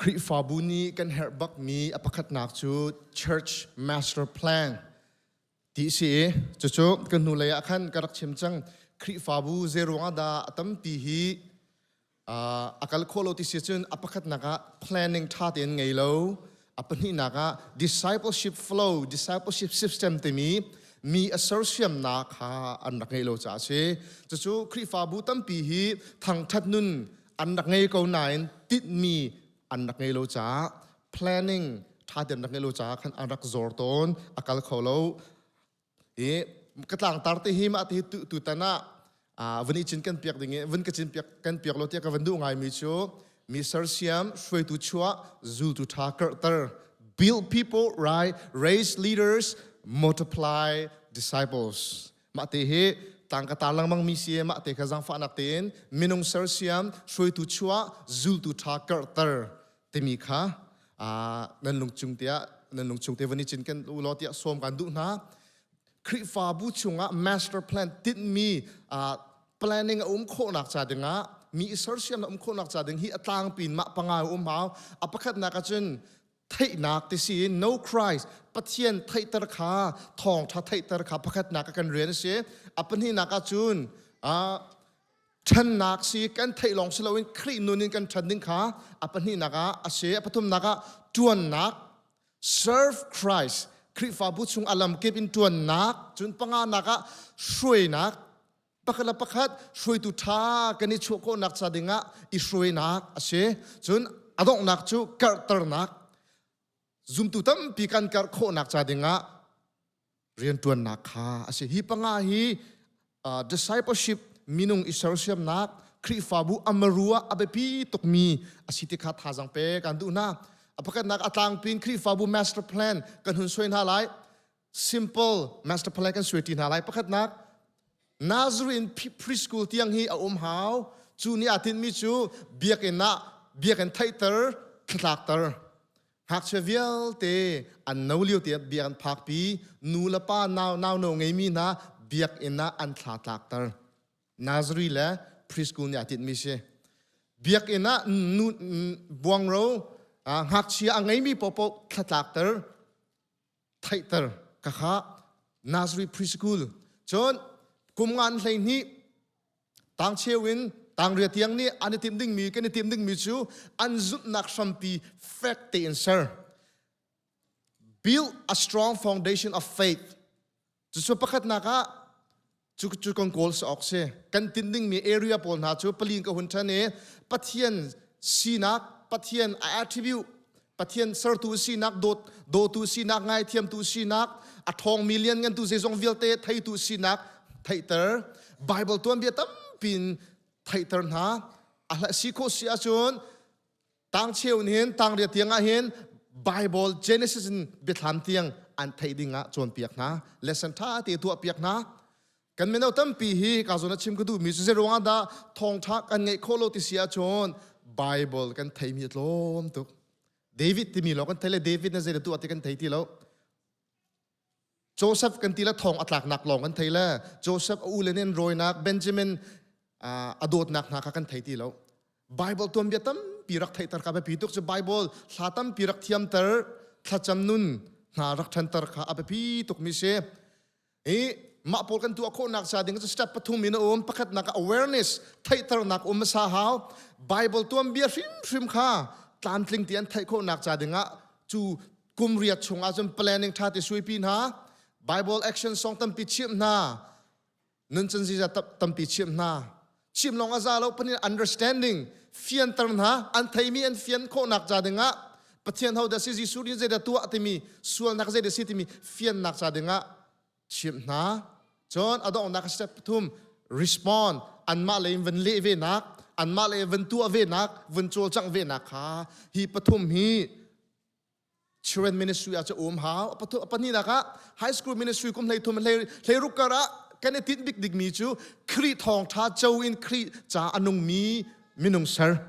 Khrihfabu nih kan herh bakmi a pakhatnak cu Church Master Plan ti si i cucu kan hnulei ah khan ka rak chim cang. Khrihfabu zeiruang ah dah a tampi hi a kal khawh lo ti si cun a pakhatnak ah planning ṭha tein ngei lo, a pahnihnak ah discipleship flow, discipleship system timi mi a sersiamnak kha an rak ngeih lo caah a si. Cucu Khrihfabu tampi hi thangṭhat nun an rak ngei ko nain tinhmi an rak ngei lo caah, planning ṭha tein rak ngeih lo caah khan an rak zor tawn, a kal kho lo. I ka tlangtar te hi mah te hi tutan ah vun i cin kan piak ding i vun ka cin piak kan piak lo tiah ka van duh ngaimi cu mi sersiam, hruaitu chuah, zultu ṭha karhter, build people right, raise leaders, multiply disciples. Mah te hi tang ka tar lengmang mi si. Mah te kha zaangfahnak tein minung sersiam, hruaitu chuah, zultu ṭha karhter timi kha nan lungchung tiah nan lungchung te van i cin kan u law tiah sawm kan duh hna. Khrihfabu chungah master plan, tinhmi, planning a um khawhnak ca dingah, mi i sersiam na um khawhnak ca ding hi a tlangpi in mah panga um hau. A pakhatnak ahcun theihnak ti si in know Christ, Pathian theihter kha, thawngtha theihter kha pakhatnak ah kan rian a si. A pahnihnak ahcun ṭhannak si, kan theih lawng si loin Khrih nun in kan ṭhan ding kha a pahnihnak ah a si. A pathumnak ah ṭuannak, serve Christ, Khrihfabu chung a lamkip in ṭuannak. Cun panganak ah hruainak, pakhat le pakhat hruaitu ṭha kan i chuah khawhnak ca dingah i hruainak a si. Cun a donghnak cu karhternak, zumtu tampi kan karh khawhnak ca dingah rianṭuannak kha a si. Hi panga hi discipleship, minung i sersiamnak, Khrihfabu amaru ah a biapi tukmi a si ti kha thazaang pe kan duh hna. A pakhatnak, a tlangpin Khrihfabu master plan kan hun suai hna lai. Simple master plan kan suai ṭi hna lai. Pakhatnak, Nazarene preschool tiang hi a um hau. Cu nih aa tinhmi cu biakinn ah biakinn theihter, thlatlakter. Ngakchia vialte an no lio te biak an phakpi, nu le pa nau nau no ngeimi hna biakinn ah an thla tlakter. Nazari le preschool nih aa tinhmi si. Biakinn ah nu buangro ngakchia a ngeimi paohpaoh thlatlakter, theihter kakha Nazari preschool. Cun kum ngan 12 tang cheu in tang ria tiang nih an i timh dingmi, kan i timh dingmi cu an zumhnak hrampi fek tein ser, build a strong foundation of faith. Cucu pakhatnak ah cu cu kan kawl si awk si. Kan tinh dingmi area pawl hna cu palin ka hun ṭhan i Pathian sinak, Pathian a attribute, Pathian sertu sinak, dawt dawtu sinak, ngaithiamtu sinak, a ṭhawngmi, lianngantu, zeizong vialte theitu sinak theihter, Bible tuanbia tampi in theihter hna. A hla si khawh si ahcun tang cheu in hin tang riat tiang ah hin Bible Genesis in Biathlam tiang an theih ding ah cawnpiak hna, lesson ṭha te tuah piak hna. Kan mino tampi hi ka zawn a chim ka duhmi cu zeiruang ah dah thawngṭha kan ngeih khawh lo ti si ahcun Bible kan theimi a tlawm tuk. David timi lawng kan thei le David na zei na tuah ti kan thei ti lo. Joseph kan ti le thong a tlaknak lawng kan thei le Joseph a u le nih an rawinak, Benjamin a dawtnak hna kha kan thei ti lo. Bible tuanbia tampi rak theihter kha biapi tuk cu. Bible hla tampi rak thiamter, thlacam nun hna rak ṭhanter kha a biapi tukmi si. I mah pawl kan tuah khawhnak ca ding cu step pathum in a um. Pakhatnak ah awareness, theihternak um hmasa hau. Bible tuanbia hrimhrim kha tlamtling ti an theih khawhnak ca ding ah cu kum riat chung ah cun planning ṭha te suipi hna, Bible action song tampi chimh hna, nuncan ziza tampi chimh hna. Chim lawng a za lo, panin understanding, fianter hna. An theimi an fian khawhnak ca ding ah Pathian ho dah si, Jesuh nih zeidah tuah timi, sualnak zeidah si timi fiannak ca ding ah chimh hna. Cun a donghnak step pathum, respond, anmah lei in van leh ve nak, anmah lei van tuah ve nak, vun cawlcangh ve nak kha. Hi pathum hi children ministry ah cu um hau. Pahnihnak ah high school ministry, kum 13 16 kar ah kan i tinh bik dikmi cu Khrih thawngtha co in Khrih ca a nungmi minung ser.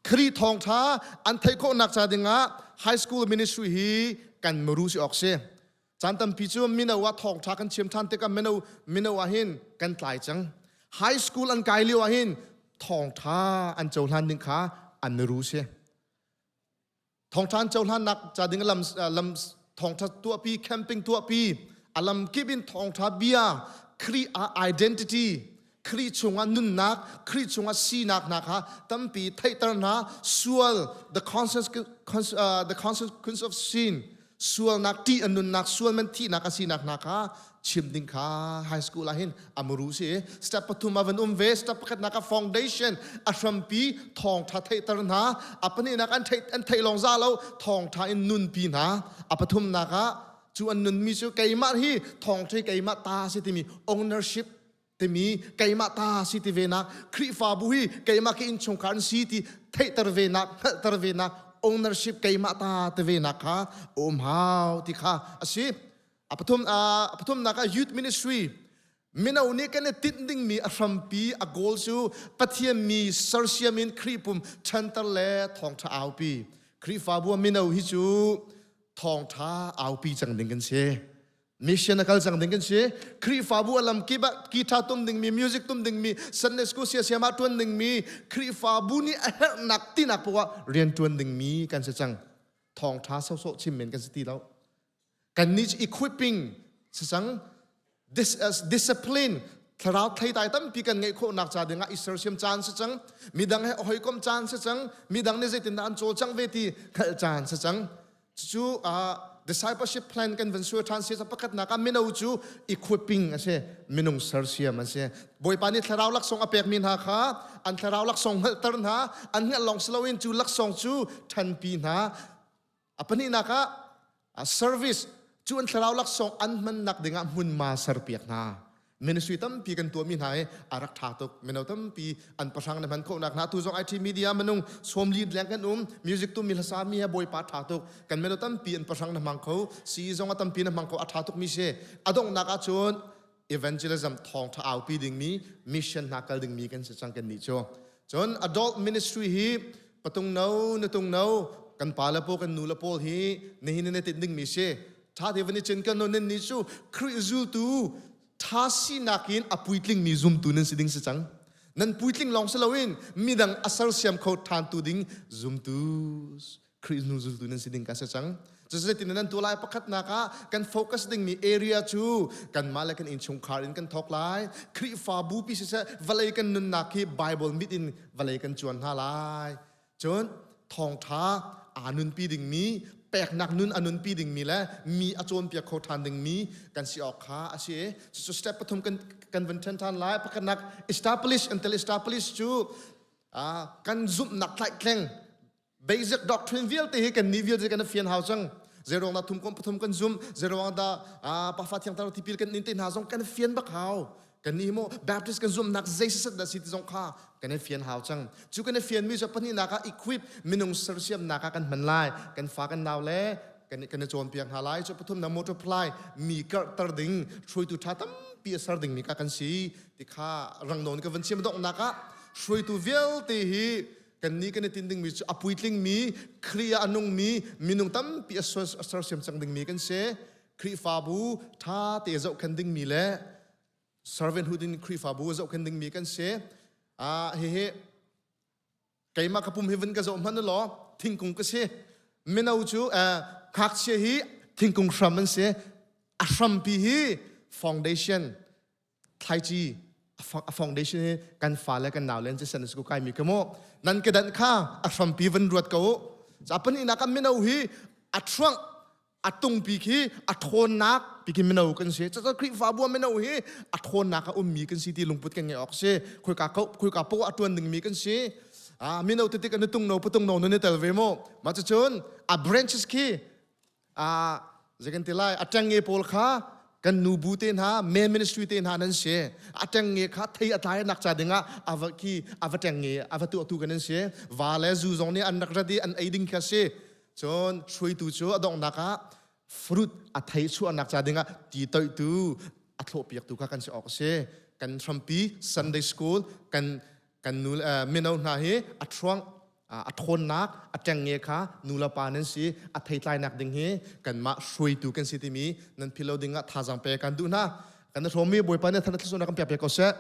Khrih thawngtha an theih khawhnak ca dingah high school ministry hi kan muru si awk si. Caan tampi cu mino ah thawngtha kan chim than tikah mino ah hin kan tlai cang. High school an kai lio ah hin thawngtha an cohlan ding kha an muru si. Thawngṭha an cohlannak ca ding lam lam thawngṭha tuahpi camping tuahpi a lam kip in thawngṭha bia Khrih ah identity Khrih chungah nunnak Khrih chungah sinak hna kha tampi theihter hna sual the consequence the consequence of sin sualnak ṭih a nunnak sual man thihnak a sinak hna kha chim ding kha high school ah hin a muru si step pathum a van um ve step pakhatnak a foundation a hrampi thawngtha theihter hna a pahnihnak an theih an theih lawng za lo thawngtha in nunpi hna a pathumnak ah cu an nunmi cu keimah hi thawngtha keimah ta si timi ownership timi keimah ta si ti ve nak Khrihfabu hi keimah ke innchungkhar an si ti theihter ve nak hngalhter ve nak ownership keimah ta ti ve nak kha um hau ti kha a si a pathum a pathumnak ah youth ministry mino nih kan i tinh dingmi a hrampi a goal cu Pathian mi sersiam in Khrih pum ṭhanter le thawngṭha aupi Khrihfabu mino hi cu thawngṭha aupi cang ding kan si Mission a kal cang ding kan si. Khrihfabu a lam kip ah guitar tum dingmi, music tum dingmi, Sunday school siasiam ah tuan dingmi, Khrihfabu nih a herhnak tinak poah rian tuan dingmi kan si cang. Thawngtha sawsawh chim men kan si ti lo. Kan nih equipping si cang. This as discipline thlarau thleitai tampi kan ngeih khawhnak ca dingah i sersiam caan si cang. Midang he hawikom caan si cang. Midang nih zeitindah an cawlcang ve ti hngalh caan si cang. Cucu discipleship plan kan van suai ṭhan si pakhatnak ah mino cu equipping a si minung sersiam an si Bawipa nih thlarau laksawng a pekmi hna kha an thlarau laksawng hngalhter hna an hngalh lawng si loin cu laksawng cu ṭhanpi hna a pahnihnak ah service cu an thlarau laksawng an hmannak dingah hmunhma serpiak hna Ministry tampi kan tuahmi hna hi a rak ṭha tuk. Mino tampi an pahrang na hman khawhnak hna. Tu zong IT media minung sawmli leng kan um. Music tummi hlasa mi he Bawipa ṭha tuk. Kan mino tampi an pahrang na hmang kho. Sii zong a tampi na hmang kho. A ṭha tukmi si. A donghnak ahcun evangelism thawngṭha aupi dingmi mission hna kal dingmi kan si cang kan nih cu. Cun adult ministry hi patung no, nutung no, kan pa le pawl kan nu le pawl hi nihin in tinh dingmi si. Ṭha te van i cin kan nan nih cu Khrih zultu ṭha sinak in a puitlingmi zumtu nan si ding si cang. Nan puitling lawng si loin midang a sersiam kho ṭhantu ding zumtu Khrih hnu zultu nan si ding ka si cang. Cucu nan tuah lai pakhatnak ah kan focus dingmi area cu kanmah le kan innchungkhar in kan thawk lai. Khrihfabu pi siseh vawlei kan nunnak hi Bible mit in vawlei kan cuan hna lai. Cun thawngṭha aa nunpi dingmi peknak nun a nunpi dingmi le mi a cawnpiak kho ṭhan dingmi kan si awk kha a si. Cucu step pathum kan kan van ṭhen ṭhan lai. Pakhatnak establish until establish cu kan zumhnak tlaihtleng basic doctrine vialte hi kan nih vialte kan fian hau cang zeruang dah thum kom pathum kan zum zeruang dah pafa thiang tar tipil kan nin te hna zong kan fian bak hau kan nih mo Baptist kan zumnak zei sat dah si ti zong kha kan i fian hau cang cu kan i fian mi cu pahnihnak ah equip minung sersiamnak ah kan hman lai kan fa kan nau le kan kan i cawnpiak hna lai cu pathum na multiply mi karhter ding hruaitu tha tampi a ser ding mi ka kan si ti kha rang nawn ka van chim donghnak ah hruaitu vialte hi Kannih kan i tinh dingmi cu a puitlingmi, Khrih ah a nungmi, minung tampi a sersiam cang dingmi kan si. Khrihfabu ṭha te zohkhenh dingmi le servanthood in Khrihfabu zohkhenh dingmi kan si. Ah, hihi keimah ka pum hi vun ka zoh hmanh law thingkung ka si. Mino cu ngakchia hi thingkung hram an si. A hrampi hi foundation thlaici a foundation hi kan fale kan nau len cisen su kai mi kamo nan ke dan kha a hrampi van ruat ko japan ina kan mino hi a truang a tungpi khi a thawnnak pi khi mino kan si cha Khrihfabu mino hi a thawnnak a ummi kan si ti lungput kan ngei awk si khoi ka ko khoi ka po a tuan ding mi kan si a mino titik an tung no patung no ne tel ve mo ma cun a branches khi a zei kan ti lai a ṭengnge pawl kha kan nu bu te hna men ministry te hna nan si a ṭengnge kha thei a tlai nak ca dingah a va khi a va ṭengnge a va tuahtu kan an si va le zu zong nih an rak rat i an ei ding kha si cun hruaitu cu a donghnak ah fruit a thei chuahnak ca dingah ti toihtu a thlawhpiaktu kha kan si awk a si kan hrampi Sunday school kan kan nu mino hna hi a ṭhuang a ṭhawnnak a ṭengnge kha nu le pa nan si a theitlainak ding hi kanmah hruaitu kan si timi nan philo ding ah thazaang pe kan duh hna kan hrawmmi bawipa nih than thlusunak kan pek pe ko seh.